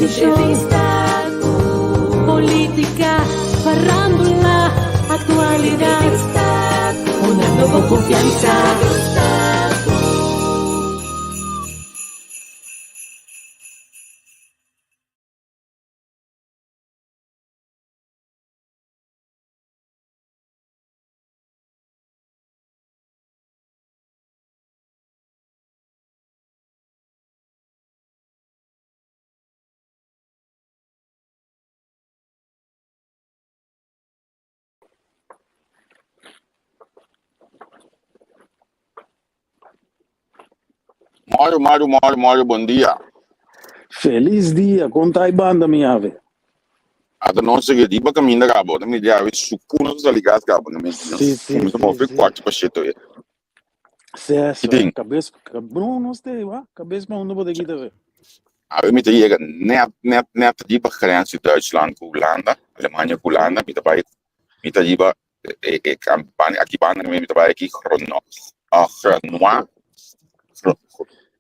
Televishon, politica, farandula, actualidad, una nobo confianza. Mario, Mario, Mario, Mario, bon dia. Feliz dia, kon ta banda mi ave? Ata nos sige riba kaminda kabo, ta mi diawe suku nos sali gas kabo, na mi Sí, sí, mi sí, move sí. kwart pa shito e. Seso, Kitin? kabes, no, no ste, wa, kabes pa unda bo te kita ve. Awe mi ta yega net, net, net riba grens di Duitsland ku Hulanda, Alemania ku Hulanda, mi ta bai, mi ta riba e, e kampanja, aki banda mi ta bai aki Grono, ah, Gronoa,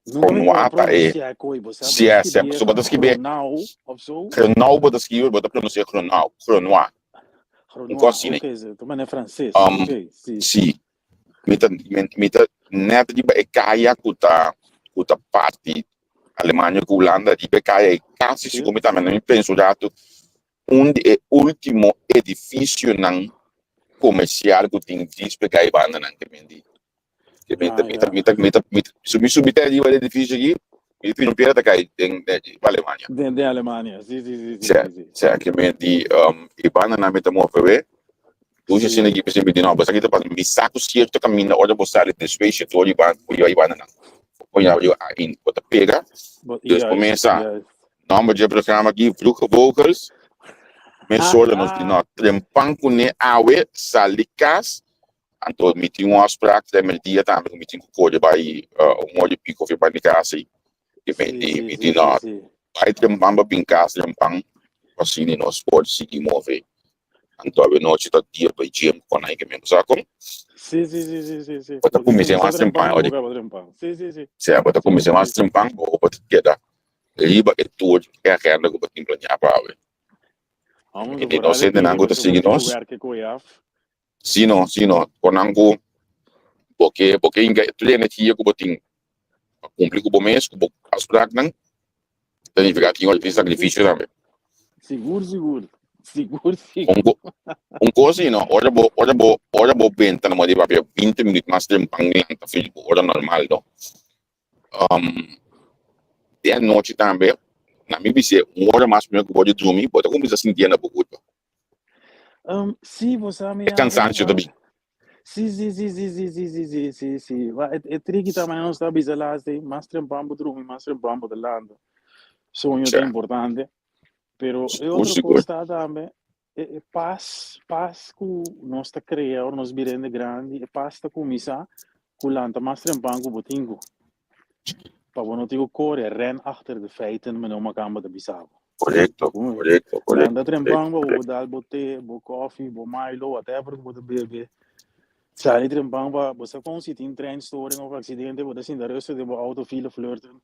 Nunca mi Gronoa por ta e, pronunciar koi, bo sa, bo si, ta si, skibie so bo ta skibie Gronau of so. Gronau bo ta skibie, bo ta pronuncia Gronau, Gronoa, un Gronoa, kos asina. ok, so, ta manera frances, ok, si. Si, mi ta, mi ta net riba e kaya ku ta ku ta parti Alemania ku Hulanda, riba e kaya ei kasi Si. sigur mi tambe mi pensa un ratu un di e ultimo edifisionan komersial ku tin djis pega e bandanan ke men di ke men ta Ah, mi ta ya. mi ta mi ta mi ta su mi subi te riba e edifisio aki mi ta tira un piedra ta kai den den Alemania. Den, den Alemania, si, si, si, si, Sè si, si. sè ke men di e bandanan mi ta move we Dushi Si. asina ki mi di no, bo sa ki ta pasa, mi sa ku sierto kaminda ora bo sali despues dje tor i bo yega i bandanan, bo yega ain, bo ta pega, Bo, dus bo juist, mesa juist. nomber dje programa aki, Vroege Vogels, mesora nos di no, trempan kuné awe, sali kas, anto mi tin un afspraak den merdia tambe ku mi tin ku kore bai un ora i piko for bai mi kas ei, i mi Si, di si, mi si, di si, no, si. bai trempan pa bin kas trempan, pa asina nos por sigui move. Anto avenochi ta dia pa e gym con nan ke sa con. Si, si, si, si, si, si. Bo ta Bo kuminsá kuminsá mas trempan, trempan bo ori. kaba trempan. Si, si, si. Sea, bo ta Si, kuminsá mas si. trempan, bo bo ta keda riba e tour e agenda ku bo tin planeá pa awe. Vamos I vooral nos e hendenan tiki, ku ta pasobra sigui bo tin ku nos, werk koe af. si no, si no, kon nan ku bo ke bo ke hinka tur e energia ku bo tin pa kumpli ku bo mes, ku bo afspraaknan, ta nifiká tin hopi sakrifisio tambe. Sigur, sigur. Sigur, Un sigur. ko un kos i no, ora bo ora bo ora bo benta na moda di papia 20 minüt mas trempan lanta for di bo ora normal no. Um, di anochi tambe, na mi bis'é un ora mas promé ku bo di drumi, bo ta kuminsá sintié na bo kurpa. Um, sí, bo sa mi E ave. kansansio ta bin. Sí, sí, sí, sí, sí, sí, sí, sí, sí, sí. Wa, e, e triki tambe nos ta bisa laatst, eh, mas trempan bo drumi, mas trempan bo ta lanta. Soño ta Sja, importante. Pero e sigur, otro sigur. kos ta tambe, e, e pas, pas ku nos ta krea ora nos bira hende grandi, e pas ta kuminsá ku lanta mas trempan ku bo tin ku. Pa bo no tin ku kore, ren achter de feiten, meneer Makamba ta bisa bo. Korekto, korekto, korekto, Lanta trempan korekto, pa bo korekto. dal bo te, bo koffie, bo Milo, whatever ku bo ta bebe. Sali trempan pa bo sa kon si tin treinstoring of aksidente, bo ta sinta rustig den bo auto file flirten.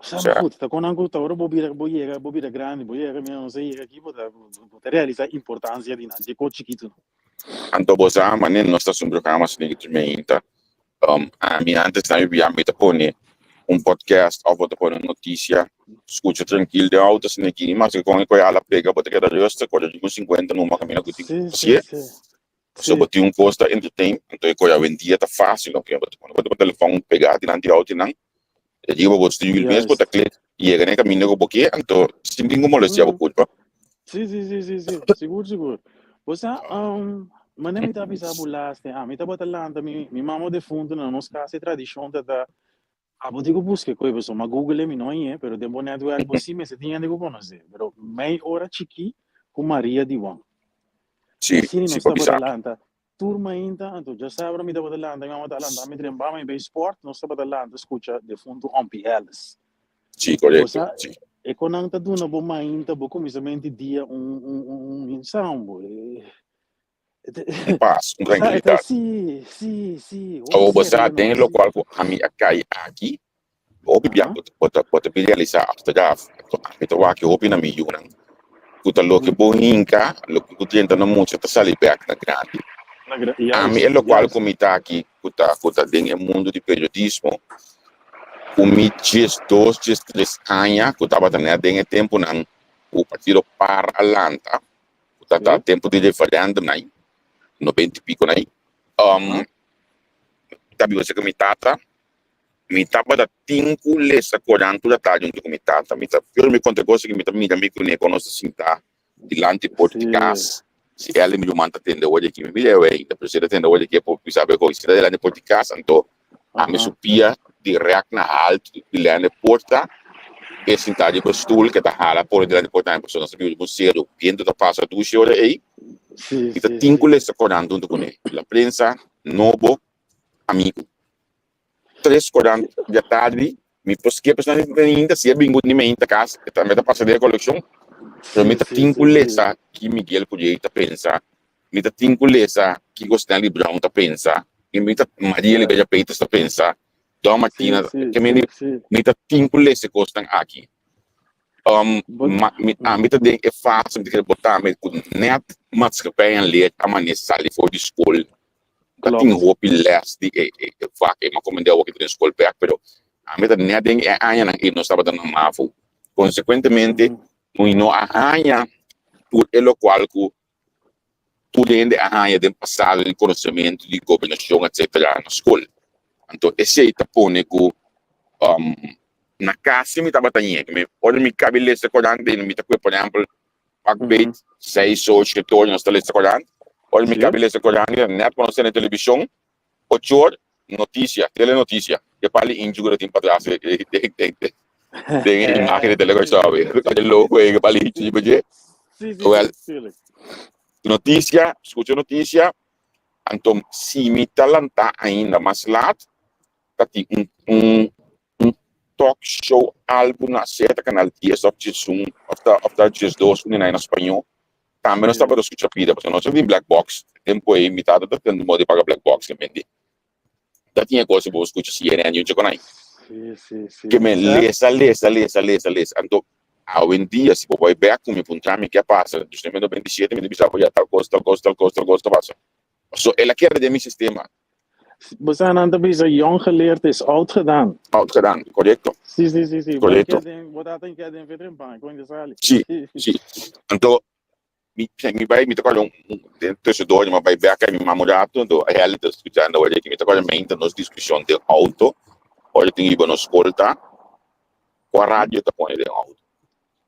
Sa Sja, goed, ta kon ku ta ora bo bira bo yega, bo bira grandi, bo yega mira nos a yega aki, bo ta bo ta realisa importansia di nan, di kos chikitu. Anto bo sa manera nos ta haci un programa asina ki tur Um, ami antes na mi bia mi ta pone un podcast of bo ta pone un noticia, scucha tranquil den auto asina aki, mas que con e koe ala pega bo ta keda rustig, ora di un 50 numa camina cu tin Sí, hacié. sí, sí. So bo Sí. tin un cos ta entertain, anto e koe awendia ta fácil, no? Bo ta pone bo telefon pega dilanti di auto nan, e diga bo stuur mes, bo ta Juist. click, yega na e caminda cu bo ke, anto sin tin cu molestia bo curpa. Sí, sí, sí, sí, sí. Sigur, sigur. Bo sa, um, mane mi ta bisa bo laatste, ah, mi tabata lanta, mi, mi mama defunto na nos cas e tradicion ta ta, ah, bo tin cu busca e coi, pasobra ma google mi no hañ'e, pero den bo netwerk bo sí mester tin hende cu conoce. Pero mei ora chikí cu Maria di Wan. Sí, Asina sí, nos pa tabata bisa. lanta tur mainta, anto djasabra mi tabata lanta, mi mama ta lanta mi trempa mi bay sport, nos tabata lanta scucha defunto Ompie Ellis. Sí, korekto, Bo sa, sí. e konan ta duna bo mainta, bo kuminsamentu di dia un, un, un, un insambo. E, Un pas, un Sa, e ta, trankilidat. sí, sí, sí, hopi Awor bo sa sereno, den sí. lokual ku ami a kai aki. Hopi bia bo ta bo ta bin realisá achteraf, mi ta wak hopi na mi yunan, ku ta loke bo hinka, loke ku drenta na mucha ta sali bèk na grandi. Ami e lokual ku mi ta aki, ku ta ku ta den e mundu di periodismo, ku mi 12, 13 aña ku tabata nèt den e tempunan ku partido par a lanta, ku ta ta tempu di referèndum nan, 90 i piko nan, mi ta biba serka mi tata. Mi tabata tin ku lesa Koran tur atardi huntu ku mi tata. Mi ta pero mi konta kos ku mi ta mira mi kuné kon nos ta sintá dilanti porta di kas. Si el i mi ruman ta tende ora aki, mi mira e ainda, pero si e ta tende ora aki e por bisa bo si ta dilanti porta di kas, anto ami su pia dirèkt na haltu dilanti porta, e sintá riba stul ke ta hala pone dilanti porta ami pasobra nos ta biba riba un seru, bientu ta pasa dushi ora ei. Mi ta tin ku lesa Koran huntu kuné. La Prensa, Nobo, Amigu. Tres korant di atardi, mi por skip esnan di mainta, si e bin ku di mainta kas, e tambe ta pasa den e kolekshon. Pero mi ta tin ku lesa ki Miguel Curiel ta pensa, mi ta tin ku lesa kiko Stanley Brown ta pensa, i mi ta Maria Liberia Peters ta pensa, Don Martina, ke mi mi ta tin ku lesa e kosnan aki. Ma mi ami ta den e fase, mi ta kere bo tambe ku nèt maatschappij a leer a manera sali for di skol. Ta tin hopi les di e e vak ei, m'a komend'é awor ki ta den skol bèk, pero ami ta nèt den e añanan ei nos tabata na mavo. Konsekuentemente, mi no a haña tur e lokual ku tur hende a haña den pasado di konosementu di gobernashon etsetera na skol. Anto esei ta pone ku na kas mi tabata ñe. Ora mi kabi lesa korant mi ta kue por ehèmpel Pak beet seis or, shete or nos ta lesa korant. Ora mi kabi lesa korant mi ta net ku nos tene televishon, ocho or notisia, telenotisia. E pali inchi ku ta tin patras den e imagen di Telekòrsou e logo ei ku pali inchi riba dje. Wèl, notisia, skucha notisia, anto si mi ta lantá ainda mas lat ta tin un un un talk show algu na sea ta canal 10 of 11 of ta of ta 12 un di na spañó tambe nos tabata skucha pida pasobra nos tabatin black box e tempu ei mi tata ta tende moda di paga black box ke mende ta tin e kos ku bo skucha CNN i un chekonai ke men lesa lesa lesa lesa lesa anto awendia si bo bai bek ku mi puntra mi ke a pasa 1997 mi ta bisa bo ya tal kos tal kos tal kos tal kos ta pasa pasobra el a keda den mi sistema. Bo sa nan ta bisa jong geleerd is oud gedaan. Oud gedaan, korekto. Si, si, si, si. Korekto. Bo tata in keda den vetren pan, kon di sali. Si, si. Anto, mi, mi bai, mi ta kòrda un, den tussendoor, mi bai bèk mi mama un rato, anto Heli ta skuchando ora aki, mi ta kòrda meinta nos diskushon den outo, ora tin riba nos skol ta, kua radio ta pone den outo.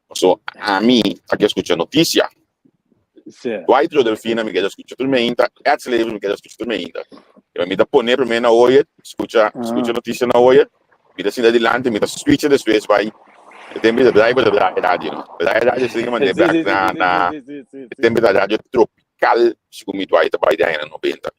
Paso ami a ke skucha notisia. Dwight Rodelfina mi keda skucha tur meinta, Ed Levers mi keda skucha tur meinta. Pero mi ta pone prome na oye, skucha, skucha notisia na oye, mi ta sinta dilanti, mi ta switcha despues bai e tempo ta draai, ta draai radio no. Ta draai radio asina mande bek na na e tempo ta radio tropical segun mi Dwight ta bai den añanan 90.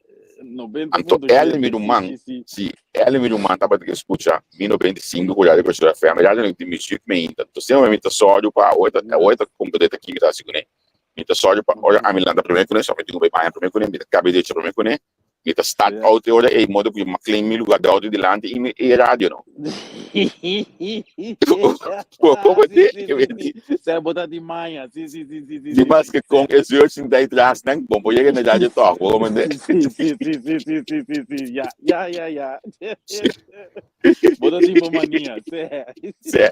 Anto el mi ruman, si, el i mi ruman tabata ke skucha mi 95 ku Radio Kòrsou FM, radio di muzik meinta. Anto semper mi ta sòru pa awe ta awe ta komprendé ta ki mi ta hasi kuné. Mi ta sòru pa ora ami lanta promé kuné, so mi tin ku bai baña promé kuné, mi ta kabe derecho promé kuné, mi ta start auto e ora ei modo ku mi claim mi lugar di auto dilanti i mi e radio no. Bo Sí, sí, sí, sí. Sea bo ta di maña. Sí, sí, sí, sí, sí, Di sí, mas sí. ke kon e zeur sinta ei tras nan, bon por yega na radio tòg, bo komprendé? Sí, sí, sí, sí, sí, sí, sí, sí. Ya, ya, ya, ya. Bo ta tin bo mania. Sí. Sí.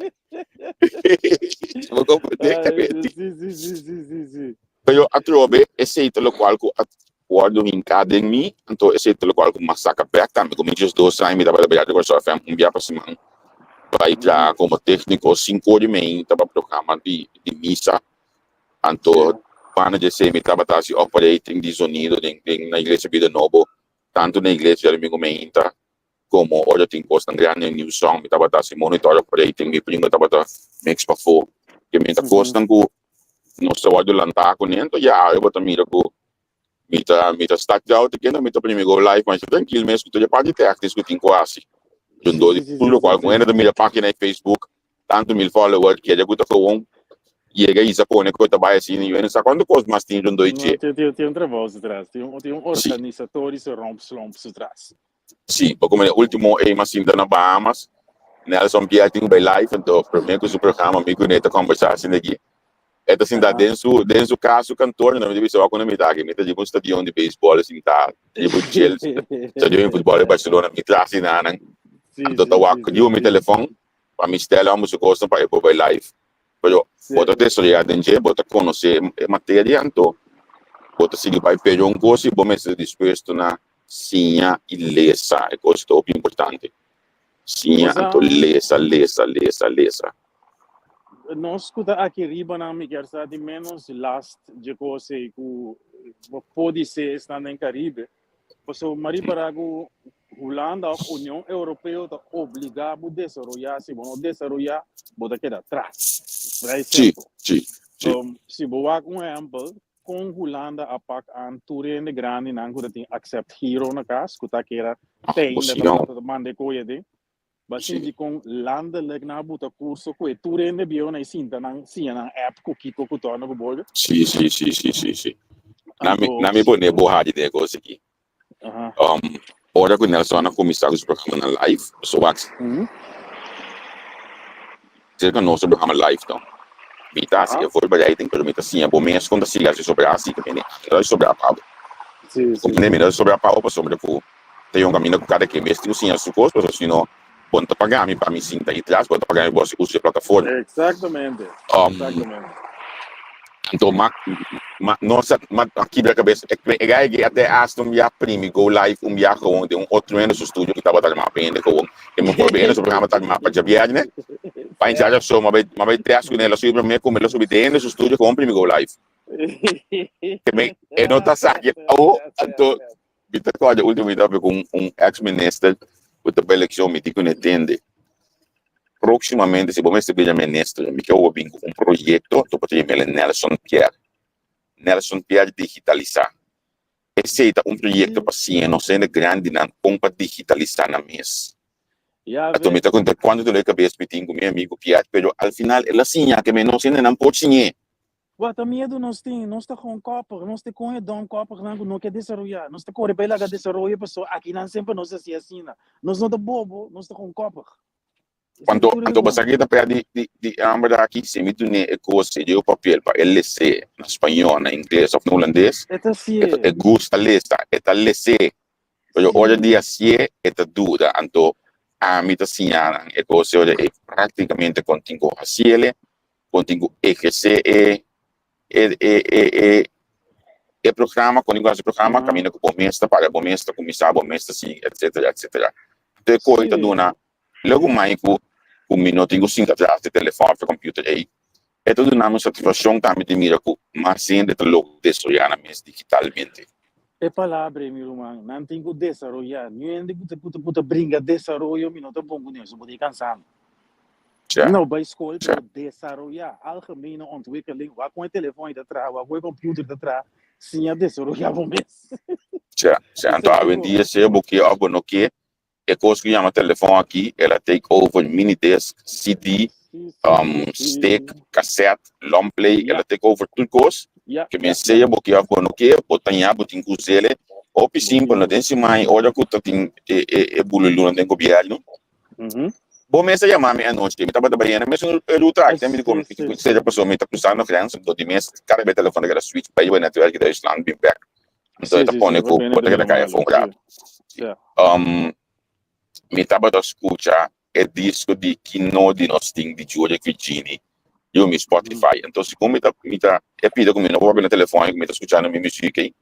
Bo komprendé, Ay, Betty? sí, sí, sí, sí, sí, sí. Pero atrobe esei ta lokual ku a wòrdu hinká den mi, anto esei ta lokual ku mas saka bèk tambe. Ku mi 12 aña mi tabata bai Radio Kòrsou FM un bia pa siman bai traha komo tékniko. Sinku ora i mei tabata programa di di misa, anto banda di esei mi tabata hasi operating di zonido den den na Iglesia Bida Nobo, tantu na iglesia djadumingu meinta komo ora tin kosnan grandi den New Song mi tabata hasi monitor operating, mi primo tabata mix pafó. Ke mi ta kosnan ku nos ta wòrdu lantá kuné, anto ya awe bo ta mira ku mi ta mi ta start out again, mi ta primi go live masha trankil mes ku tur e parti tèknis ku tin ku hasi. Rondó di tur lokual ku hende ta mira página di Facebook tantu mil follower kere ku ta gewoon yega i sa pone ku ta bai asina i no sa kuantu kos mas tin rondó di dje. No, tin tin un trabou su tras, tin un tin un organisatorische rompslomp su tras. Sí, pa como e ultimo ei mas sinta na Bahamas. Nelson Pierre tin ku bai live, anto promé ku su programa mi ku ne ta kombersá asina aki. E ta sinta den su den su kas, su kantor, no mi ta bisa wak unda mi ta aki, mi ta riba un stadion di beisbòl sintá, riba un chill, stadion di futbòl di Barcelona, mi tras di nan, anto ta wak riba mi telefòn pa mi stèl ambos su kosnan pa e por bai live. Pero bo ta desaroyá den dje, bo ta konosé e materia, anto bo ta sigui bai. Pero un kos si bo mester dispuesto na siña i lesa, e kos ta hopi importante. Siña anto lesa, lesa, lesa, lesa. Nos ku ta aki riba nan mi kier sa di menos last dje kos ei ku bo podi se esnan den Caribe. Pasobra mi a ripara ku Hulanda of Union Europeo ta obliga bo desaroya, si bo no desaroya bo ta keda tras. Vrij simpel. Si bo wak un ehempel, Kon Hulanda a pak aan tur hende grandinan ku ta tin accept giro na kas, ku ta keda tein dat ta ta manda e koe aden. Ba sinti kon landelijk nan a buta kurso ku e tur hende bieu na e sinta nan siña nan app ku kiko ku torna ku bolbe. Sí, sí, sí, sí, sí, sí. Na mi, na mi pone bo hadi den e kos aki. Ora ku Nelson a kuminsá ku su programanan live, so wak serka nos e programa live no. Mi ta hasi e voorbereiding, pero mi ta siña bo mes kon ta sigui hasi sobrá asi ke mene. Mi no ta sobrá pa bo. Comprende? Mi no ta sobrá pa bo pasobra ku ta yon kaminda ku kada ken mes tin ku siña su kos, pasobra si no bo no ta paga mi pa mi sinta ahi tras, bo no ta paga mi pa bo hasi uso di e plataforma. Exactamente, exactamente. Anto ma ma no sa ma a kibra kabes e e guy aki a te hasta un bia primi go live un bia gewoon den un otro hende su studio ku tabata armá pa hende gewoon e mi por hende su programa ta armá pa djabierne pa hincha djaso ma bai ma bai test kuné el a subi promé ku mi el a subi den hende su studio gewoon primi go live ke men e no ta sa ke awo anto Mi ta kòrda ultimo mi ta papia ku un ex minister ku ta bai elekshon mi tin ku no tende. Próksimamente si bo mester bira minister mi ke bo bin ku un proyekto to por ta yam'el Nelson Pierre. Nelson Pierre digitalisá. Esei ta un proyekto pa siña nos hende grandinan kon pa digitalisá nan mes. Anto mi ta konta kuantu dolor di kabes mi tin ku mi amigu Pierre pero al final el a siña ke nos hendenan por siñ'é. Wak ta miedu nos tin, nos ta gewoon koppig, nos ta kon e don koppignan ku no ke desaroyá, nos ta kore bai laga desaroyo paso akinan semper nos hasi asina, nos no ta bobo, nos ta gewoon koppig. Esei ta tur Anto basa ke ta pea di di di e homber aki, si mi dun'é e kos e dje papel pa e les'é na spañó, na ingles òf na hulandes, E ta hasié. e gusta lesa, e ta les'é, pero ora di hasié e ta duda, anto ami ta siña nan e kos ora ei práktikamente kon tin ku hasiel, kon tin ku ehersé e e e e e e programa, kon tin ku hasi e programa, kaminda ku bo mes ta paga, bo mes ta kuminsá, bo mes ta sigui, etsetera, etsetera. Anto e koi ta duna logu mai ku ku mi no tin ku sinta tras di telefòn òf di kòmpiuter ei, e ta duna mi un satisfakshon tambe di mira ku mas hende ta logra desaroyá nan mes digitalmente. E palabra ei, mi ruman, nan tin ku desaroyá. Niun hende ku ta ku ta ku ta bringa desaroyo mi no ta bon kuné, so bo ta e kansá mi. No bai skol pero desaroyá, algemene ontwikkeling, wak kon e telefòn ei ta traha, wak kon e computer ta traha, siña desaroyá bo mes. Sja, sja, anto awendia sea bo ke òf bo no ke, e kos ku yama telefòn aki, el a take over minidisc, CD, stick, cassette, long play, el a take over tur kos, ke men sea bo ke òf bo no ke, bo ta ña, bo tin ku us'el, hopi simpel, no den siman ora ku ta tin e bululuna den gobièrnu, Bo mes a yama mi anochi, mi tabata bayendo mesun ruta aki, mi di ku sera pasobra mi ta krusando grens, anto di mes kada bes telefon ta keda switch bai riba netwerk di Duitsland bin bek, anto e ta pone ku bo ta keda kai afó un rato. Mi tabata skucha e disko di Kino di nos tin di Giorgio Virgini riba mi Spotify, anto segun mi ta mi ta e pida ku mi no por papia na telefon ku mi ta skuchando mi muzik ei.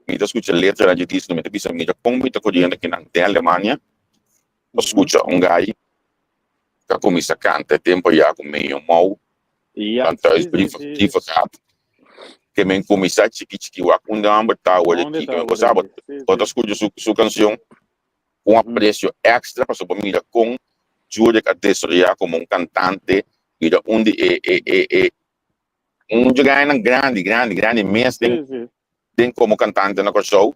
Mi ta skucha letranan dje disco, mi ta bisa mira kon mi ta koriendo kinan den Alemania pa skucha un gai ta kuminsá kanta e tempu ya ku medio mou van thuisbrief brieven gehad ke men kuminsá chiki chiki wak unda e hòmber ta awor aki ke men por sa bo ta skucha su kanshon ku un apresio èkstra pasobra bo mira kon Jurek a desaroyá komo un kantante mira un di e e e Un djugainan grandi, grandi, grandi mes den den komo kantante na Kòrsou,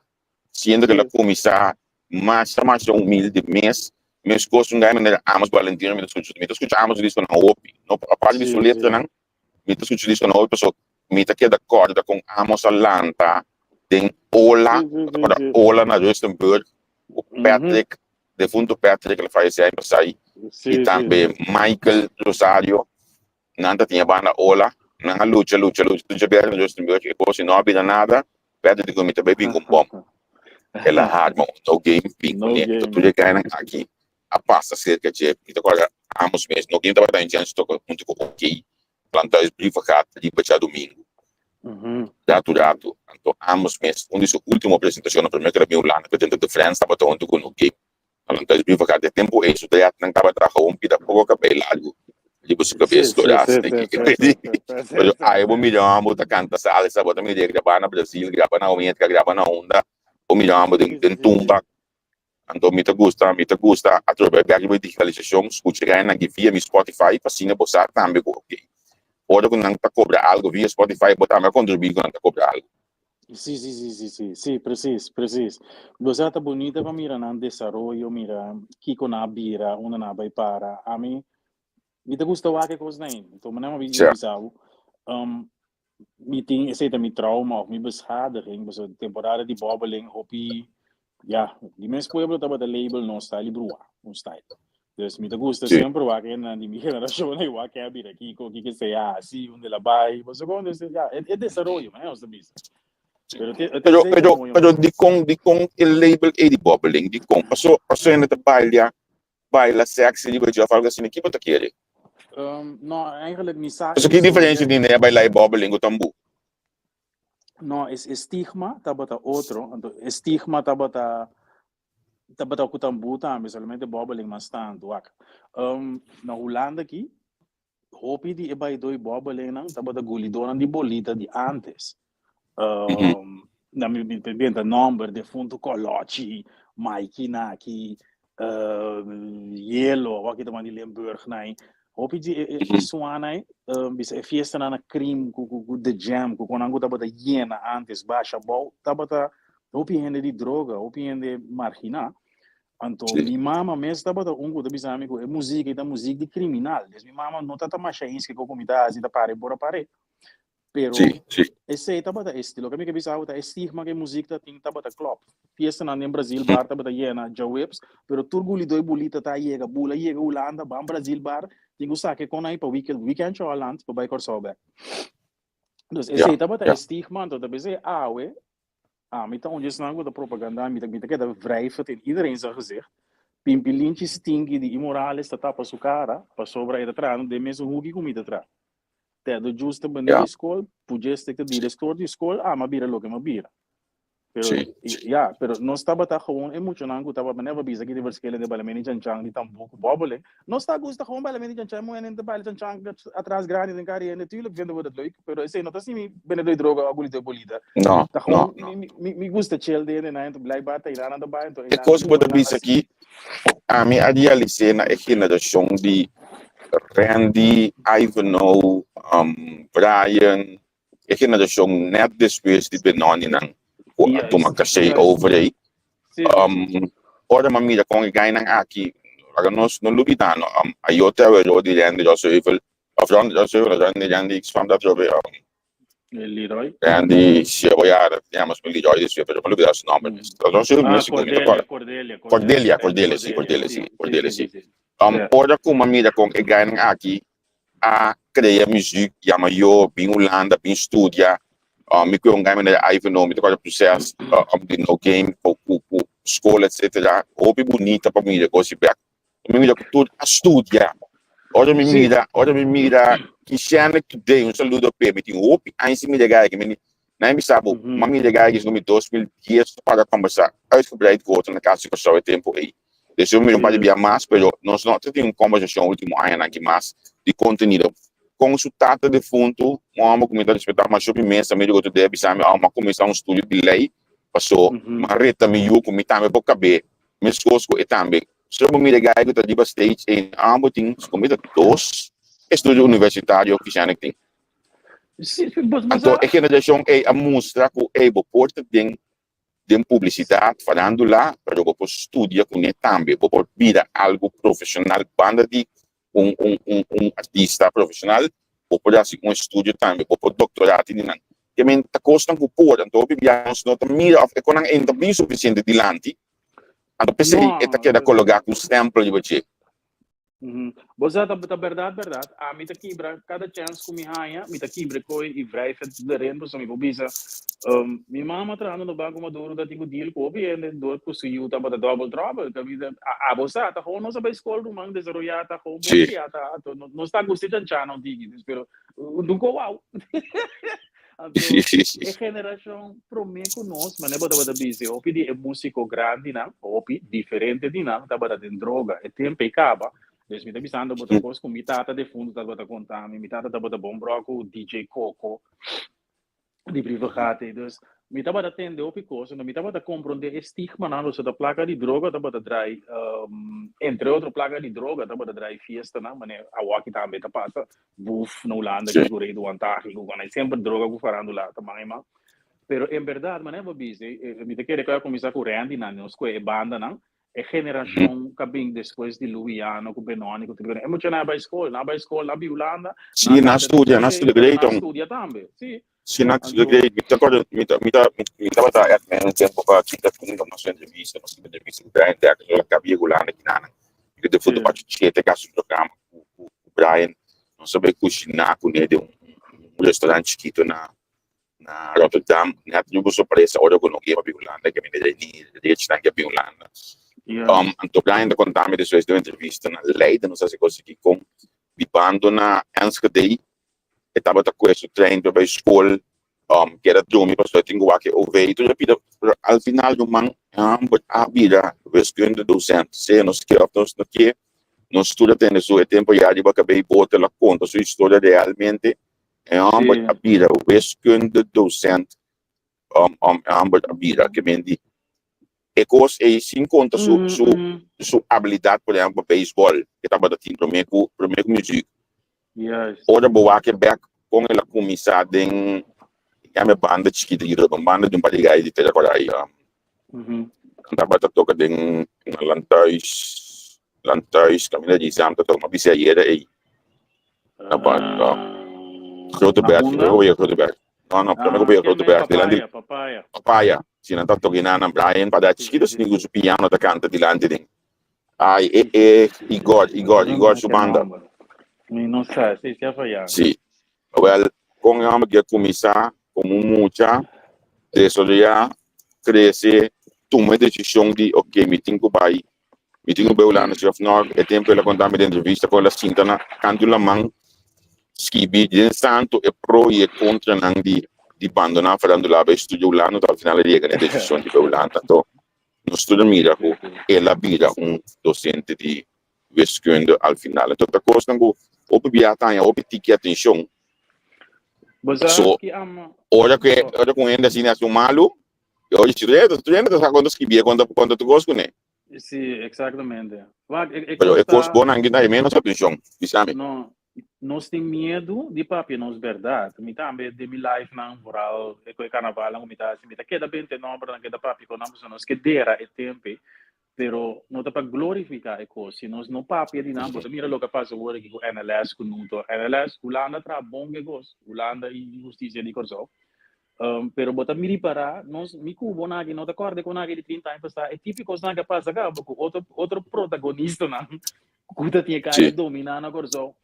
siendo ku el a kuminsá masha masha humilde mes, meskos un gai manera Amos Valentino mi ta skucha, mi ta skucha Amos su diskonan hopi, no aparte di su letranan, mi ta skucha su diskonan hopi pasobra mi ta keda kòrda kon Amos a lanta den ola, bo ta kòrda ola na Rustenburg ku Patrick. Defunto Patrick el a fayesé aña pasá i tambe Michael Rosario, nan ta tin e banda Ola, nan a lucha, lucha, lucha, lucha bèrdè na Rustenburg, e kos no a bira nada, Patrick di ku mi ta bai bin ku un bòm, el a harma un no game bin kuné, enton tur e gainan aki a pasa serka dje, mi ta kòrda ambos mes, no game tabata in chèns toka huntu ku OK, Planthuis Brievengat riba djadumingu, ratu ratu, anto ambos mes, un di su ultimo presentashonnan promé ku el a bin Hulanda ku denter di Friends tabata huntu ku no game. Planthuis Brievengat, e tempu ei su dreadnan tabata gewoon pida poko kabei largu riba su kabes dorá asina aki. Pero awe bo mira homber ta kanta salsa, bo ta mira e grabá na Brasil, grabá na Amerika, grabá na unda, bo mira homber den tumba. Anto mi ta gusta, mi ta gusta atrobe bek riba e digitalisashon, skucha rènan aki via mi Spotify pa asina bo sa tambe ku oke, ora ku nan ta kobra algu via Spotify bo tambe a kontribuí ku nan ta kobra algu. Sí, sí, sí, sí, sí, sí, precies, precies. Bo sa ta bunita pa mira nan desaroyo, mira kiko nan a bira, unda nan a bai para. Ami, mi ta gusta wak e kosnan ei. Anto mi nan a bisa bo, mi tin esei ta mi trauma of mi beschadiging pasobra temporada di bobbeling hopi ya di mes pueblo tabata label nos style di brua un style dus mi ta gusta semper wak hendenan di mi generashon ei wak a bira kiko kiko esei a hasi unda el a bai pasobra kon dus ya e desaroyo manera nos ta bisa pero te Pero pero pero dikon dikon e label ei di bobbeling dikon paso paso hende ta baila baila sexy riba dje of algo asina, ki bo ta kere? No, eigenlijk mi sa. Pasobra ki diferencia tin den e baila e bobbeling ku tambú? No, e stigma tabata otro. Anto e stigma tabata tabata ku tambú tambe, solamente bobbeling mas tantu. Wak, na Hulanda aki, Hopi di e baidó i bòbelingnan tabata gulidónan di bolita di ántes. Na mi mi ta benta nòmber, defuntu Kòlòchi, Maiki Naki, Yelo, awor aki ta wan di Limburg nai. Hopi di e e suana ei, bisa e fiestanan na Krim ku ku ku The Jam, ku konan ku tabata yena ántes basha abou, tabata hopi hende di droga, hopi hende marginá. Anto mi mama mes tabata un ku ta bisa mi ku e muzik ei ta muzik di kriminal. Des mi mama no ta ta masha eens kiko ku mi ta hasi ta pare por a pare. Pero esei tabata e estilo. Loke mi ke bisa bo ta e stigma ku e muzik ta tin tabata klòp. Fiestanan den Brazil bar tabata yena djaweps, pero tur gulidó i bulita ta yega bula yega Hulanda ban Brazil bar tin ku saka e kon ei pa weekend weekendje Holland pa bai Kòrsou bèk. Dus esei tabata e stigma anto ta bisa e awe Ami ta un di esnan ku ta propagandá, mi ta mi ta keda wrijf het in iedereen zijn gezicht. Pimpilinchi stinky di Imorales ta tapa su kara, pasobra e ta trahando den mesun huki ku mi ta traha. Ted de Jules ta bende di skol, Pujestek ta director di skol, ami a bira loke mi a bira. Pero, ya, pero nos tabata gewoon e muchanan ku tabata never bisa ki di verschillende balamenti chanchan di tambú ku bòbele. Nos ta gusta gewoon balamenti chanchan, e muhernan ta baila chanchan atras grandi den kar i natuurlijk vinden we dat leuk, pero esei no ta si mi bende doi droga o guli doi bolita. No, Ta no, gewoon no. mi, mi, mi, mi gusta chill den en anto blijkbaar ta Irana ta bai, anto E Irana kos ku bo ta muhernan bisa así. aki, ami a realis'é na e generashon di Randy, Ivanhoe, Brian, e generashon nèt despues di Benoninan ku a tuma Juist, kasei juist. over ei. Sí, sí, sí. Ora mi a mira kon e gainan aki, laga nos no lubidá no, Ayota Aguero di Randy Rosheuvel, of Randy Rosheuvel, Randy, Randy, kwam dat atrobe? Leroy. Randy Seboyar, ya mas Leroy despues, pero mi a lubidá su nomber. Rosheuvel Ah, mes sigur mi ta Cordelia, kòrda. Cordelia, Cordelia, Cordelia, Cordelia, sí, Cordelia, Cordelia, sí, sí, sí, Cordelia, sí, sí. sí, sí. Ja. Ora ku mi a mira kon e gainan aki a krea muziek, yama yo bin Hulanda, bin studia. Mi ku un gai manera Ivanhoe, mi ta kòrda proses di No Game ku ku skol etcetera. Hopi bunita pa mira gosi bèk. Mi mira ku tur a studia. Ora mi mira, ora mi mira Kishiana Today, un saludo p'e, mi tin hopi aña sin mira gai aki. Mi Nan a bisa bo, m'a mira gai aki mi 2010 para kombersá uitgebreid ku otro na kas di Kòrsou e tempu ei. Des yo mira un par di bia mas, pero nos no ta tin un kombersashon ultimo añanan aki mas di kontenido. Kon su tata defuntu, un hòmber ku mi ta respetá masha hopi mes, ta mira ku otro dia a bisa mi, oh, m'a kuminsá un studio di lei, paso m'a reta mi yu ku mi tambe por kab'é meskos ku e tambe. So bo mira gai ku ta riba stage ei, ambo tin, komo ta dos estudio universitario kisha tin. Anto e generashon ei a mustra ku ei bo por ta den den publisidat, farandula, pero bo por studia kuné tambe, bo por bira algu profeshonal banda di un un un un artista profeshonal, bo por hasi un estudio tambe, bo por doktorá tin di nan. Ke men ta kosnan ku por, anto hopi bia nos no ta mira òf e konan ei no ta bin sufisiente dilanti. Anto p'esei e ta keda kologá ku stèmpel riba dje. Bo sa, ta bèrdat bèrdat, ami ta kibra kada chèns ku mi haña, mi ta kibra e koi i wrijf het erin, pasobra mi por bisa, mi mama trahando na Banko Maduro ta tin ku deal ku hopi hende dor ku su yu tabata double trouble, kaminda abo sa, ta gewoon nos a bai skol ruman desaroyá, ta gewoon bon kriá, ta nos ta gusta e chanchana un tiki, pero nunka wou. Anto e generashon promé ku nos, manera bo tabata bisa, hopi di e músiko grandinan, hopi diferente di nan tabata den droga. E tempu ei kaba. Dus mi ta bisando bo ta kos ku mi tata defuntu tabata konta mi. Mi tata tabata bon brò ku DJ Coco di Brievengat. Dus mi tabata tende hopi kos, anto mi tabata komprondé e stigmanan, pasobra ta plaka di droga tabata drai, entre otro plaka di droga tabata drai fiestanan, manera awor aki tambe ta pasa. Buf na Hulanda ki ku rei duantahi ku kona semper droga ku farandula ta man e man. Pero en berdad manera bo bisa mi ta kere ku a kuminsá ku Randy nan nos ku e bandanan e generashon ku a bin despues di Luwiano ku Benoni ku tur e muchanan a bai skol nan a bai skol nan a bin Hulanda Sí, nan studia, nan studia great nan studia tambe sí. Sí, nan studia great. Mi ta acorda mi ta mi ta mi tabata èt men un tempo pa kita punta nos entrevista nos tin entrevista ku Brian Dekker lo a kaba yega Hulanda kinanan. Mi ta defuntu pa chete kasi un programa ku ku Brian nos a bai kushiná kuné den un restaurant chikito na na Rotterdam. Nèt riba sorpresa ora ku no ke pa bin Hulanda ke mi ni rich nan ke bin Hulanda. Anto Brian ta konta mi despues den un entrevista na Leiden nos a hasi kos aki kon bibando na Enschede e tabata kue su trein pa bai skol, keda drumi pasobra e tin ku wak e OV tur e pida, pero al final ruman e hòmber a bira wiskunde docent, sea nos ke òf nos no ke, nos tur a tende su e tempu ya riba kabei bote el a konta su historia realmente, e hòmber a bira wiskunde docent, e hòmber a bira ke men di e kos ei sin konta su su su abilidat por ehempel pa beisbòl ke tabata tin promé ku promé ku muzik. Ora bo wak e bèk kon el a kuminsá den yama e banda chikito di un banda di un par di gai di Tera Korai nan tabata toka den na Landhuis Landhuis kaminda di Zam ta toka mi a bisa ayera ei na Grote Berg Grote Berg. No, no, prome ku Grote Berg dilanti Papaya. Papaya. Si nan ta toki nan nan Brian pa da chiquito si ningun su piano ta canta dilanti den. Ay, e e Igor, Igor, Igor su banda. Mi no sa, si si a faya. Si. Wel, kon e homber ke kuminsá komo un mucha, desaroyá, krese, tuma e desishon di ok mi tin ku bai, mi tin ku bai Hulanda si òf nò. E tempu el a konta mi den entrevista kon el a sinta na kantu laman skibi den santo e pro i e kontranan di di bandoná farandula bai studia Hulanda, anto al final el yega na e desishon di bai Hulanda. Anto nos tur a mira ku el a bira un dosente di wiskunde al final. Anto ta kosnan ku hopi bia ta haña hopi tiki atenshon. So ora ku ora ku un hende asina hasi un malu, e ora di tur hende ta sa kon ta skibié kon ta kon ta tur kos kuné. Sí, exactamente. Wak, e, e Pero kos e kos ta, bon nan kita menos atenshon, bisa mi. no, nos tin miedu di papia nos bèrdat. Mi tambe den mi live nan, vooral e ku e karnavalnan ku mi ta hasi, mi ta keda bente nòmbernan, keda papia ku nan, pasobra nos ke dera e tempu, pero no ta pa glorifiká e kos. Si nos no papia di nan, bo ta mira loke a pasa awor aki ku NLS, ku Nuto. NLS, Hulanda traha bon ku e kos, Hulanda i hustisia di Kòrsou. Pero bo ta miri para, nos, mi ku bo nan aki no ta kòrda kon aki di 30 aña pasá, e típiko kosnan ku a pasa kaba ku otro, otro protagonistanan ku ta tin e kaya dominá na Kòrsou.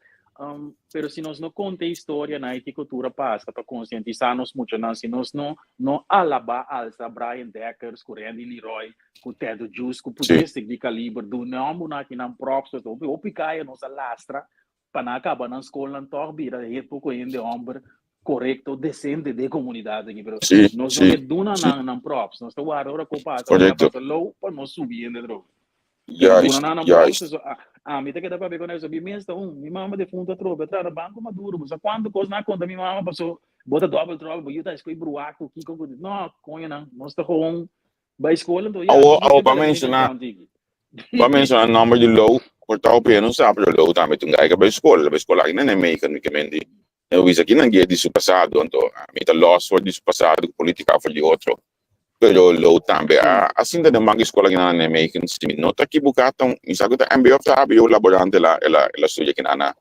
Pero si nos no konta e historianan i kiko tur a pasa pa konsientisá nos muchanan, si nos no no alabá, alsa Brian Dekkers ku Randy Leroy, ku Ted Juice, ku Pudistic di kaliber, duna e hòmbernan aki nan props, pasobra hopi hopi kaya nos a lastra pa nan a kaba nan skolnan tòg bira e poko hende hòmber korekto, desente den e komunidat aki. Pero nos no ke duna nan nan props. Nos ta warda ora ku pasa, ora ku pasa lou pa nos subi hende atrobe. Pero duna nan nan props, so ami ta keda papia ku nan, mi mes ta un, mi mama defuntu atrobe a traha na Banko Maduro, bo sa kuantu kos nan a konta mi mama paso bo ta dòbel tròbel, bo yu ta eskuy bruak ku kiko ku, no, koñonan, nos ta gewoon Bai skol anto ya. Awo, awo pa menshoná, pa menshoná nòmber di Lou, por ta hopi hende no sa, pero Lou tambe ta un guy ku a bai skol, el a bai skol aki na Nijmegen, mi ke men di, mi a bisa kinan guia di su pasado, anto mi ta lòs for di su pasado ku politika for di otro, pero Lou tambe a a sinta den bank di skol aki na Nijmegen, si mi no ta kibuká ta un, mi sa ku ta mbo òf ta hbo laborante el a el a el a studia kinan na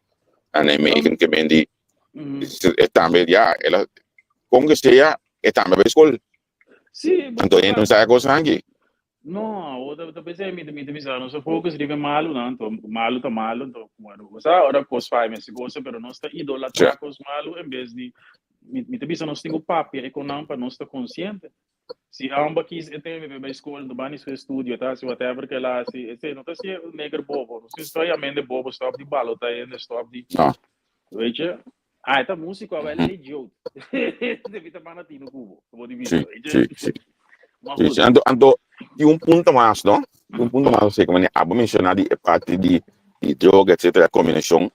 na Nijmegen, ke men di e tambe ya el a kon ke sea e tambe a bai skol. Sí, Anto e no sa e kosnan aki. No, awor ta pensé mi ta bisa nos a focus riba e malunan, anto malu ta malu, anto bueno, bo sa ora kos fai mester gosa, pero nos ta idolatrá kos malu en bes di mi ta bisa nos tin ku papia e konan pa nos ta konsiente. Si amba kis e teme pa bai skol, anto bani su estudio, ta hasi whatever ke el a hasi, esei no ta hasi neger bobo, nos tin stop yamende bobo, stop di balota hende, stop di, weet je. Ah, e ta músiko, a wel e idioot. Debi ta banda tino kubo, bo di bisa, weet je. Sí, sí. Maar Sí, goed. sí. Anto, tin un punto mas, no? Tin un punto mas, como abo menciona di e parte di droga, etcétera, combinacion.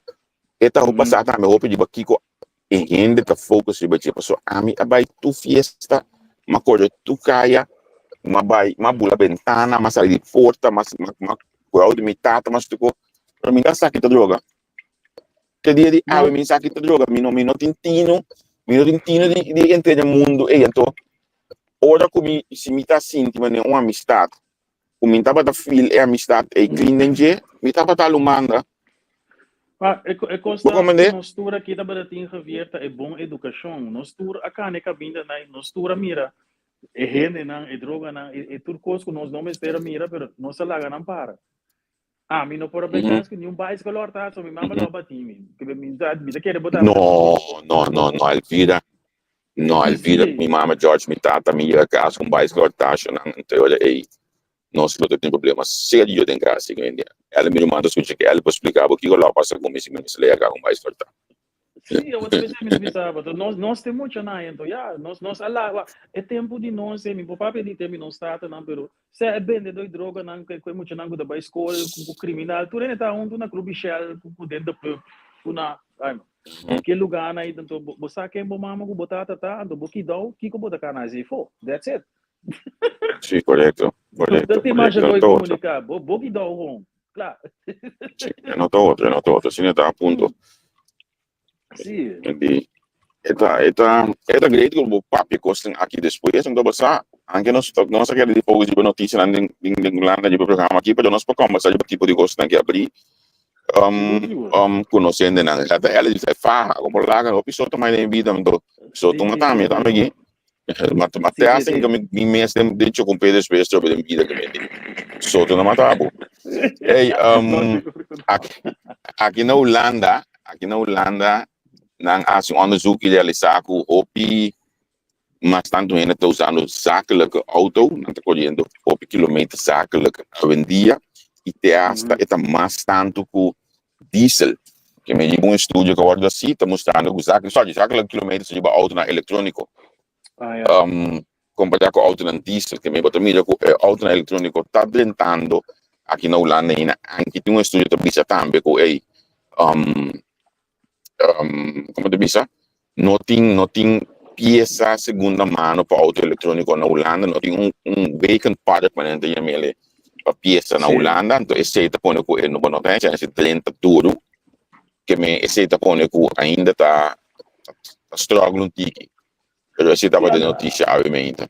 E ta hopi pasa tambe hopi riba kiko e hende ta focus riba dje. Pasobra ami a bai tur fiesta, m'a kore tur kaya, m'a bai, m'a bula bentana, m'a sali di porta, m'a grou di mi tata, m'a stuko. Pero mi no sa kita droga. Te dia di awe mi sa kita droga, mi no tin tino, mi no tin tino di entra den mundu ei. Anto ora ku mi, si mi ta sinti manera un amistad, ku mi tabata feel e amistad ei clean den dje, mi tabata lo manda. Pa e kos Bo ta ku comprende? nos tur aki tabata tin Javier ta e bon edukashon. Nos tur a kana e kaminda nan, nos tur a mira e hendenan, e droganan, e tur kos ku nos no mester a mira, pero nos a laga nan para. Ah, mi no por a bai cas cu ni un bicycle horta, so mi mama lo a bati mi. Que mi ta kere bo tambe. No, no, no, no, Elvira. No, Elvira, mi mama George, mi tata, mi yega cas cu un bicycle horta, nan anto ora ey nos lo ta tin problema serio den cas hoy en dia. El mi ruman ta scucha que el por splica bo kico lo a pasa cu mi si mi mester yega cu un bicycle horta. Sí, awor ta bisa mi ta bisa bo, nos tin mucho na anto ya, nos a laga e tempo di nos, mi por papia di tempo di nos tatanan, pero Sea e bendedó di droganan ku e muchanan ku ta bai skol, ku kriminal, tur hende ta huntu na Club Shell, ku den de pub, ku na ai no. Ke lugánan ei, anto bo sa ken bo mama ku bo tata ta, anto bo kidou kiko bo ta kana hasi afó. That's it. Sí, korekto, korekto, No tin masha korekto. koi No ta otro. komuniká. Bo kidou gewoon. Kla. Sí, no ta otro, no ta otro. Asina ta a punto. Sí. Di, e ta, e ta, e ta great ku bo papia kosnan aki despues, anto bo sa, anke nos nos a keda di focus riba notisianan den den den Hulanda riba programa aki, pero nos por kombersa riba tipo di kosnan ki abrí Sigur, sigur. ku nos hendenan. E ta el di e faha, ku por laga hopi soto mai den bida, anto soto mata mi tambe aki. Ma te hacen que mi mes den den chocompé despues trobe den bida que mi di. Soto no mata bo. Hey, aki, aki na Hulanda, aki na Hulanda nan a haci un onderzoek y realisa cu hopi mas tanto hende ta usando zakelijke auto, nan ta coriendo hopi kilometer zakelijk awendia y te hasta e ta mas tanto cu diesel. Ke mi riba un estudio ke a wòrdu hasi ta mustrando ku zakelijk, sorry, zakelijk kilometers riba autonan elektróniko Ah, ja. kompará ku autonan diesel. Ke mi bo ta mira ku e autonan elektróniko ta drentando aki na Hulanda ainda, anke tin un estudio ta bisa tambe ku ey como ta bisa no tin no tin pieza segunda mano pa auto electronico na Hulanda no tin un vacant park manera nan ta yam'e pa pieza na Hulanda anto esey ta pone cu e no bo no ta haya chance drenta duru ke men esey ta pone cu ainda ta ta struggle un tiki pero esey tabata e noticia awe meinta.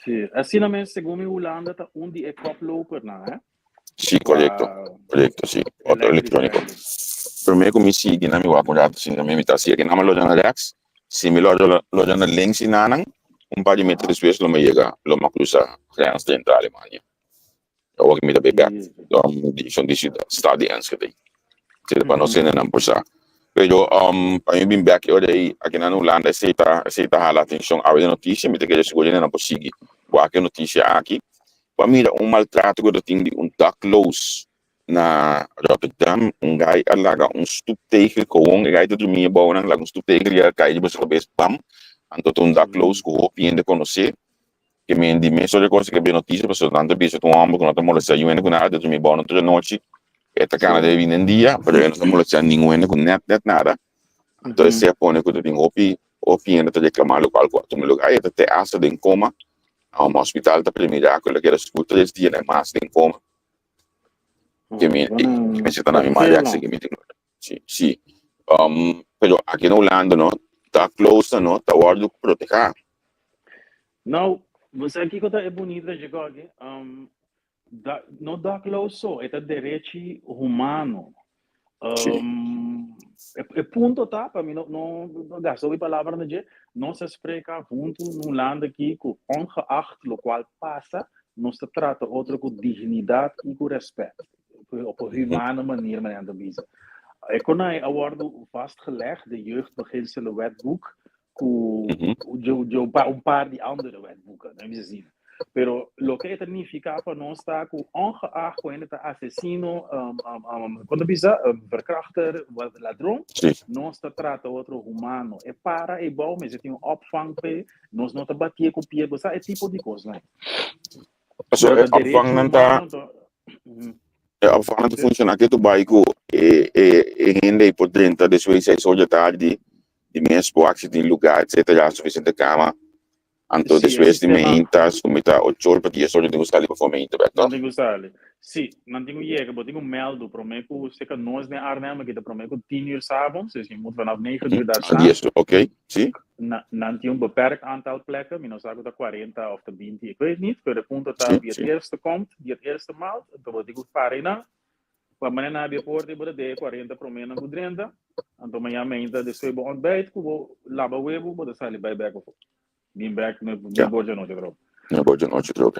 Sí, asina mes segun mi Hulanda ta un di e koplopernan hè. Sí, korekto. Korekto, sí. Auto elektróniko. Promé ku mi sigui na mi wak un rato sin mi ta hasi aki nan mi loja na rèks. Si mi loja loja na links di nanan, un par di meter despues lo mi yega, lo mi a krusa grens drenta Alemania. Awor mi ta bai bèk direkshon di siudat, stad di Enschede. Sino pa nos hendenan por sa. Pero pa mi bin bèk e ora ei aki na Hulanda esei ta esei ta hala atenshon awe den notisia. Mi ta kere sigur hendenan por sigui wak e notisia aki. Bo a mira un maltrato ku ta tin di un dakloos na Rotterdam. Un gai a laga un stoeptegel gewoon, e gai ta drumi abou nan, laga un stoeptegel i a kai riba su kabes, bam! Anto ta un dakloos ku hopi hende konosé. Ke men di mes ora kos ke bin notisia pasobra nan ta bisa ku un hòmber ku no ta molestiá niun hende ku nada ta drumi abou nan tur e nochi. E ta kana debe bini den dia, pero e no ta molestiá ningun hende ku nèt nèt nada. Anto esei a pone ku ta tin hopi hopi hende ta reklamá lokual ku a tuma lugá i e ta te asta den koma. Na un hospital ta primira ku el a keda sigur tres dia na mas den koma. Ke mi ke mi ta na mi mari aki ke mi tin. Si, si. Pero aki na Hulanda no ta close no ta wòrdu protehá. Nou, bo sa kiko ta e bunita dje koki? Da, no dakloos so, e ta derechi humano. Um, e, e punto ta, pa mi no, no, no gasta hopi palabra na dje, nos a spreka huntu na un land aki ku ongeacht lokual pasa, Nos ta trata otro ku dignidat i ku rèspèt, op een humane manier, manera nan ta bisa. E konai a wòrdu vastgelegd den Jeugdbeginselenwetboek ku un par di andere wetboeken, nan bisa asina. Pero loke e ta nifiká pa nos ta ku ongeacht ku hende ta asesino, kon ta bisa, verkrachter, ladron, nos ta trata otro humano. E para ei bou mester tin un opvang p'e, nos no ta batié ku pie, bo sa e tipo di kosnan. So e opvangnan ta e opvangnan ta funciona ke tu bai ku e e e hende ei por drenta despues di seis or di tardi di mes por haci tin lugar etcetera suficiente cama anto Sí, e despues di sistema meinta su mita ocho or pa dies or nan tin ku sali pa meinta bek Nan toh? tin ku sali. Sí, nan tin ku yega, bo tin ku mèldu promé ku seka nos den Arnhem aki ta promé ku tien uur 's avonds, dus je moet vanaf negen uur daar A staan. dies or, oké, sí. Na, nan tin un beperkt aantal plekken, mi no sa ku ta 40 of ta 20, ik weet niet, pero e punto ta Sí, wie het sí. eerste komt, die het eerste maalt, anto bo tin ku para einan. Pa manera nan habia porta i bo ta deha e 40 proménan ku drenta, anto mañana meinta despues bo ontbijt ku bo laba webu bo ta sali bai bek afó. Bin bek me Ja, bor djanochi atrobe. me bor djanochi atrobe.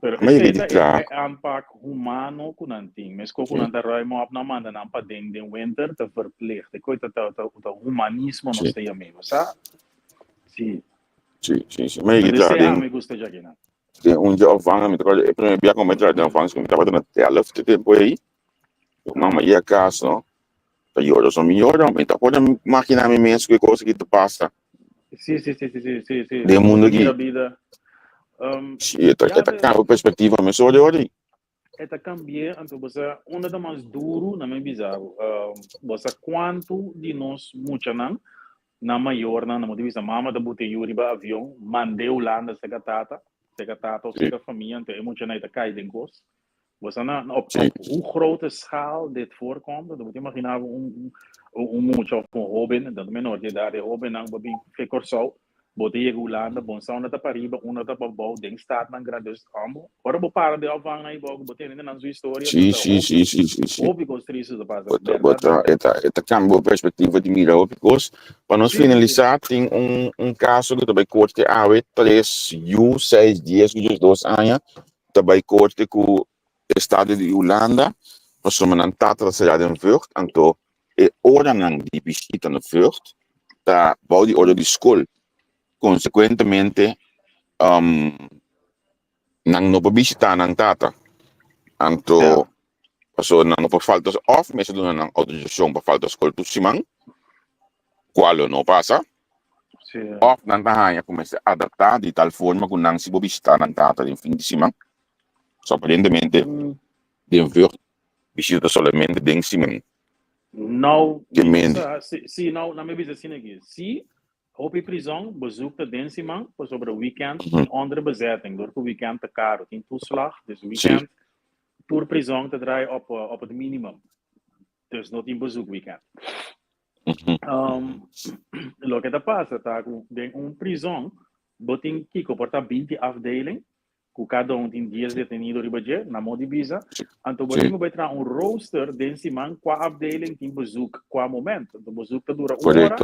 Pero Ma yega esei di ta e traha. e aanpak humano ku nan tin. Meskos ku Sí, nan ta ruim op nan manda nan paden den winter ta verplicht. E koi ta ta ta ta humanismo nos sí, ta yam'é, bo sa? Sí. sí, sí, sí. Ma yega di Pero traha esei den ami gusta djakinan. den un dje opvang, mi ta kòrda e promé bia ku mi a traha den opvang mi tabata na Delft e tempu ei. Mi mama yega kas no, ta yora so mi yora, mi ta por imaginá mi mes ku e kos aki ta pasa Sí, sí, sí, sí, sí, sí, sí. den Bo mundu ta mira aki. bida. Um, Sí, e ta, ya e ta ve, kambia perspektiva mesora di ora ei. e ta kambia, anto bo sa, unda ta mas duru, na mi bisa bo, um, bo sa kuantu di nos muchanan, nan mayornan, nan bo ta bisa mama ta buta e yu riba avion, mand'é Hulanda serka tata, serka tata of Sí, serka famia, anto e muchanan ei ta kai den kos. Bo sa na, op, sí, op hoe grote schaal dit voorkomt, dan moet je imaginar un, un, un mucha of un hoben, dat menor de edad, e hobennan bo bin fe Kòrsou, bo ta yega Hulanda, bon sa unda ta pariba, unda ta pabou, den stadnan gran, dus amo, ora bo para den opvang ei bo, bo tende nan su historia, sí, ta sí, hopi, sí, sí, sí, sí. hopi kos tristu ta pasa, Bo ta, bo bèrdat ta, bèrdat. e ta, e ta kambia bo perspektiva di mira hopi kos. Pa nos Sí, sí, sí. finalisá, tin un, un kaso ku ta bai korte awe, tres yu, seis, dies ku diesdos aña, ta bai korte ku estado di Hulanda pasobra nan tata ta será den Vught, anto e oranan di bishita na Vught ta bou di ora di skol. Konsekuentemente nan no por bishitá nan tata, anto pasobra nan no por falta òf mester duna nan outorisashon pa falta skol tur siman, kual lo no pasa. Òf nan ta haña ku mester adaptá di tal forma ku nan si por bishitá nan tata den fin di siman. So aparentemente den Vught bishita ta solamente den siman. Nou, Ke mi mente. sa, si, si, nou, na mi bisa asina aki. Si hopi prizon bezoek ta den siman, pasobra weekend tin onder bezetting, dor ku weekend ta karo, tin toeslag, dus weekend tur prizon ta draai op, op het minimum. Dus no tin bezoek weekend. Um, loke ta pasa ta ku den un prizon bo tin kiko por ta 20 afdeling ku kada un tin 10 detenido riba dje, na mo di bisa. Anto bo tin ku bai traha un rooster den siman kua afdeling tin bezoek kua moment. Anto bezoek ta dura un ora.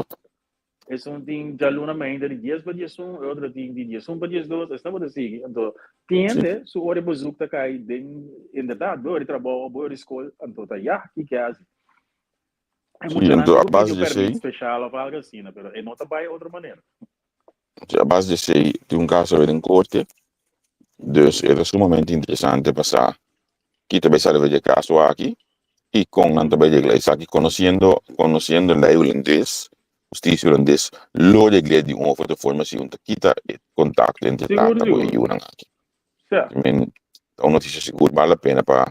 Esun tin djaluna mainta di dies pa diesun, e otro tin di diesun pa diesdos, esnan bo ta sigui. Anto, tin hende su ora e bezoek ta kai den, inderdaad, bo ora di trabou of bo ora di skol, anto ta ya, kiko e hasi? E Sí, muchanan anto tin a ku pidi base un di permit esei, special of algo asina, pero e no ta bai otro manera. sí, a base di esei tin un kaso awe den korte, dus e ta sumamente interesante pa sa ki ta bai sali for di e kaso aki i kon nan ta bai regla esaki, konosiendo konosiendo lei hulandes, hustisia hulandes lo regl'é di un of otro forma si un ta kita e kontakto entre Sigur, tata ku e sigur. yunan aki. Sa. I men ta un notisia sigur bal la pena pa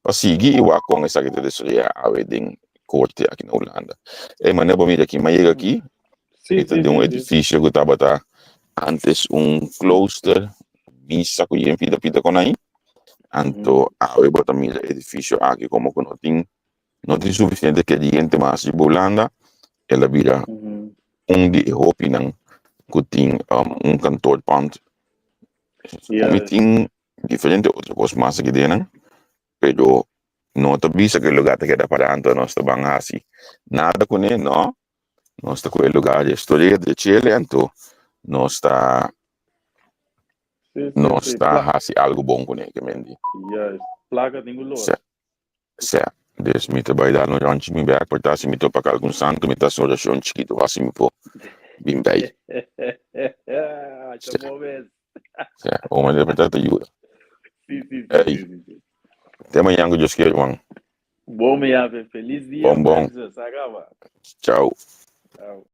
pa sigui i wak kon esaki ta desaroyá awe den korte aki na Hulanda. E manera bo mira aki, mi a yega aki, Sí, mi ta sí, den un sí, sí. edifisio ku tabata antes un klooster, misa ku yen pida pida kon ahí. Anto awe bo ta mira edifisio aki komo ku no tin no tin sufisiente keriente mas riba Hulanda, el a bira un di e hopinan ku tin un kantoorpand. Mi tin diferente otro kos mas aki den nan, pero no ta bisa ku e lugar ta keda pará anto nos ta ban hasi nada kuné, no. Nos ta ku e lugar restoreer di chele anto nos ta. Nos ta hasi algu bon kuné, ke men di. Juist, plaka tin ku lora. Sè, sè. Dus mi ta bai dal un ròntji mi bèk, por ta si mi topa ku algun santu mi ta hasi un orashon chikitu hasi mi por bin bei. Asha bo mes. Sè, un manera por ta ta yuda. Si, si, si, Ey, si, si, si. te mañan ku Dios kier, Juan. Bon mi yape, felis dia, Bon, bon. Sa kaba. Chao. Chao.